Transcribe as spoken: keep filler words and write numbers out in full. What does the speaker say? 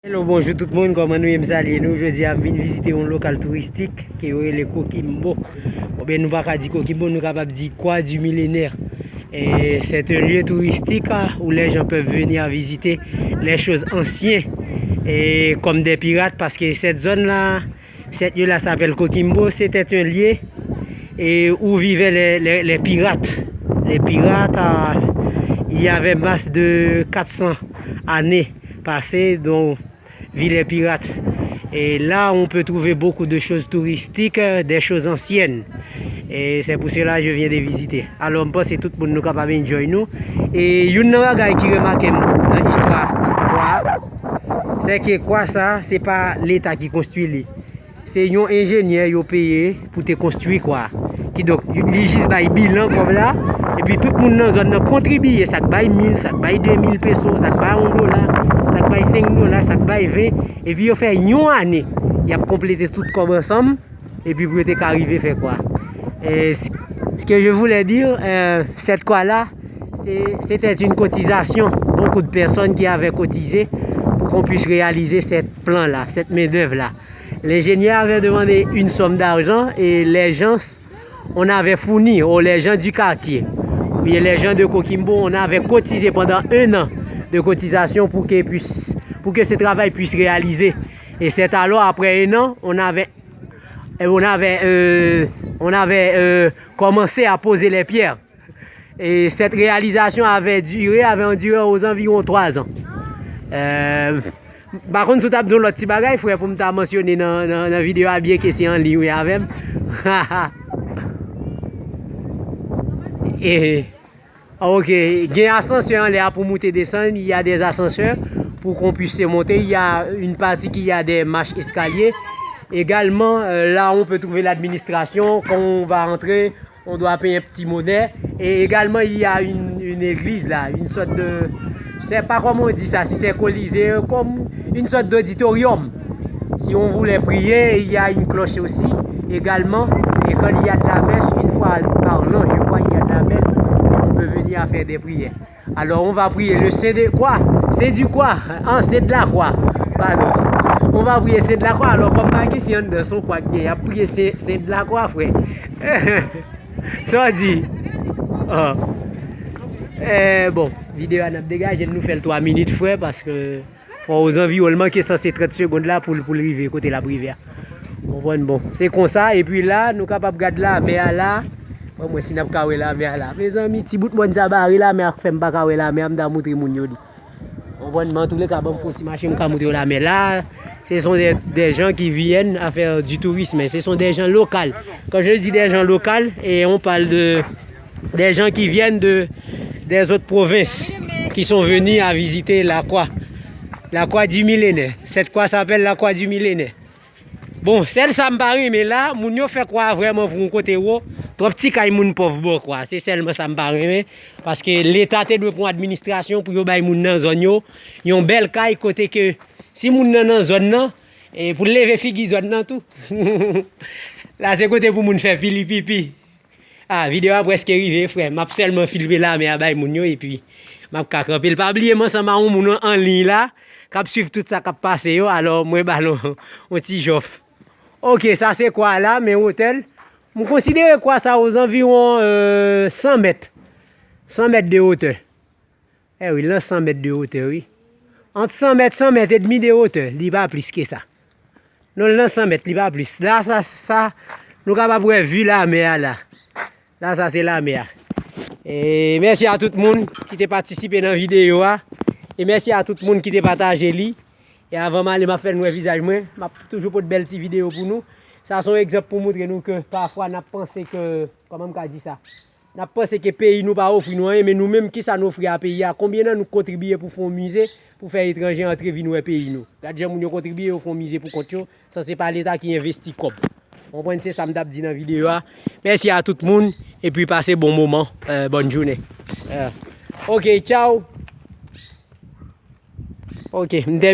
Hello, bonjou tout moun, kòman nou ye? M salye nou. Jodi a, m vin vizite yon lokal touristik ke yo rele Coquimbo. Oubyen nou pa ka di Coquimbo, nou kapab di Croix du Millénaire. Et c'est un lieu touristique, ah, où les gens peuvent venir visiter les choses anciennes et comme des pirates, parce que cette zone-là, cette lieu-là s'appelle Coquimbo, c'était un lieu et où vivaient les, les, les pirates. Les pirates, ah, il y avait masse de quatre cents années passées, dont Ville Pirate. Et là, on peut trouver beaucoup de choses touristiques, euh, des choses anciennes. Et c'est pour cela que je viens de visiter. Alors, m panse tout moun nou kapab enjoy nou. E youn nan bagay ki remake m nan istwa kwa, se ke kwa sa, se pa Leta ki konstwi li. Se yon enjenyè yo peye pou te konstwi kwa. Kidonk, li jis bay bilan kòb la, epi tout moun nan zòn nan kontribiye, sa k bay mil, sa k bay de mil peso, sa k bay yon dola, sa k bay senk dola, sa k bay ven, epi yo fè yon ane, y ap konplete tout kòb ansanm, epi pou yo te ka rive fè kwa. Et ce que je voulais dire, euh, cette croix-là, c'est- c'était une cotisation, beaucoup de personnes qui avaient cotisé pour qu'on puisse réaliser cette plan-là, cette main-d'œuvre-là. L'ingénieur avait demandé une somme d'argent et les gens, on avait fourni, ou les gens du quartier, et les gens de Coquimbo, on avait cotisé pendant un an de cotisation pour que puisse, pour que ce travail puisse réaliser. Et c'est alors, après un an, on avait, on avait, euh, on avait euh, commencé à poser les pierres. Et cette réalisation avait duré, avait enduré aux environs trois ans. Euh, pa konn si w t ap di yon lòt ti bagay, frè, pou m ta mansyone nan, nan, nan videyo a, byen ke se an liy wi avè m. E, ok, gen asansè anlè a pou moute desann, il y a des ascenseurs pour qu'on puisse se monter, il y a une partie qui a des marches escaliers. Également, euh, là, on peut trouver l'administration. Quand on va rentrer, on doit payer un petit monnaie. Et également, il y a une, une église là, une sorte de, je sais pas comment on dit ça, si c'est Colisée, comme une sorte d'auditorium. Si on voulait prier, il y a une cloche aussi, également. Et quand il y a de la messe, une fois par an, je crois, il y a de la messe, on peut venir à faire des prières. Alors, on va prier le Saint de quoi? Saint du quoi? Ah, Saint de la Croix. Pardon. On va prier Saint de la Croix. Alors, kòm pa gen si anndan, se yon kwa k gen, y ap priye Saint, Saint de la Croix, frè. Sa w di? Ah. Eh, bon, videyo a n ap degaje l, nou fè l twa minit, frè, paske fò ozanviwon l manke sanse trant segond la pou l, pou l rive kote l ap rive a. Konprann? Bon, se konsa, epi la, nou kapab gad lamè a la. Bon, mwen si n ap ka wè lamè a la. Mezanmi, ti bout mòn sa bare lamè a k fè m pa ka wè lamè a, m ta moutre moun yo li. Konprann? Men antouleka, ban m fè yon ti mache, m ka moutre yo lamè la. Ce sont des, des gens qui viennent à faire du tourisme, ce sont des gens locaux. Quand je dis des gens locaux, et on parle de des gens qui viennent de, des autres provinces, qui sont venus à visiter la croix, la croix du millénaire. Cette croix s'appelle la croix du millénaire. Bon, sèl sa m pa renmen la, moun yo fè kwa a vrèman pou yon kote wo, twòp ti kay moun pòv bò kwa. Se sèlman sa m pa renmen, paske Leta te dwe pran administrasyon pou yo bay moun nan zòn yo yon bèl kay kote ke si moun nan nan zòn nan, e pou l leve figi zòn nan tou. La se kote pou moun fè pili pipi. Ah, videyo a prèske rive, frè. M ap sèlman filme lamè a bay moun yo, epi m ap ka kanpe l. Pa bliye, m ansanm a yon moun an liy la, k ap swiv tout sa k ap pase yo, alò mwen ba l yon, yon ti jòf. Ok, sa se kwa la, men wotè l. M konsidere kwa sa ozanviwon, euh, san mèt. San mèt de wotè. Eh wi, l nan san mèt de wotè, wi. Ant san mèt, san mèt edmi de wotè, li pa plis ke sa. Non, l nan san mèt, li pa plis. La, sa, sa, nou kapab wè vi lamè a la. La, sa se lamè a. E mèsi a tout moun ki te patisipe nan videyo a. E mèsi a tout moun ki te pataje li. E avan m ale, m ap fè n wè vizaj mwen. M ap toujou pote bèl ti videyo pou nou. Sa se yon egzanp pou moutre nou ke pafwa n ap panse ke, kòman m ka di sa? N ap panse ke peyi nou pa ofri nou anyen, men nou menm, kisa n ofri a peyi a? Konbyen nan nou kontribiye pou fè yon mize, pou fè etranje antre vin wè peyi nou? Gad jan moun yo kontribiye, yo fè yon mize pou kont yo, san se pa Leta ki envesti kòb. Konprann, se sa m t ap di nan videyo a. Mèsi a tout moun, epi pase bon moman, euh, bòn jounen. Euh, ok, tchaw. Ok, m tèmine.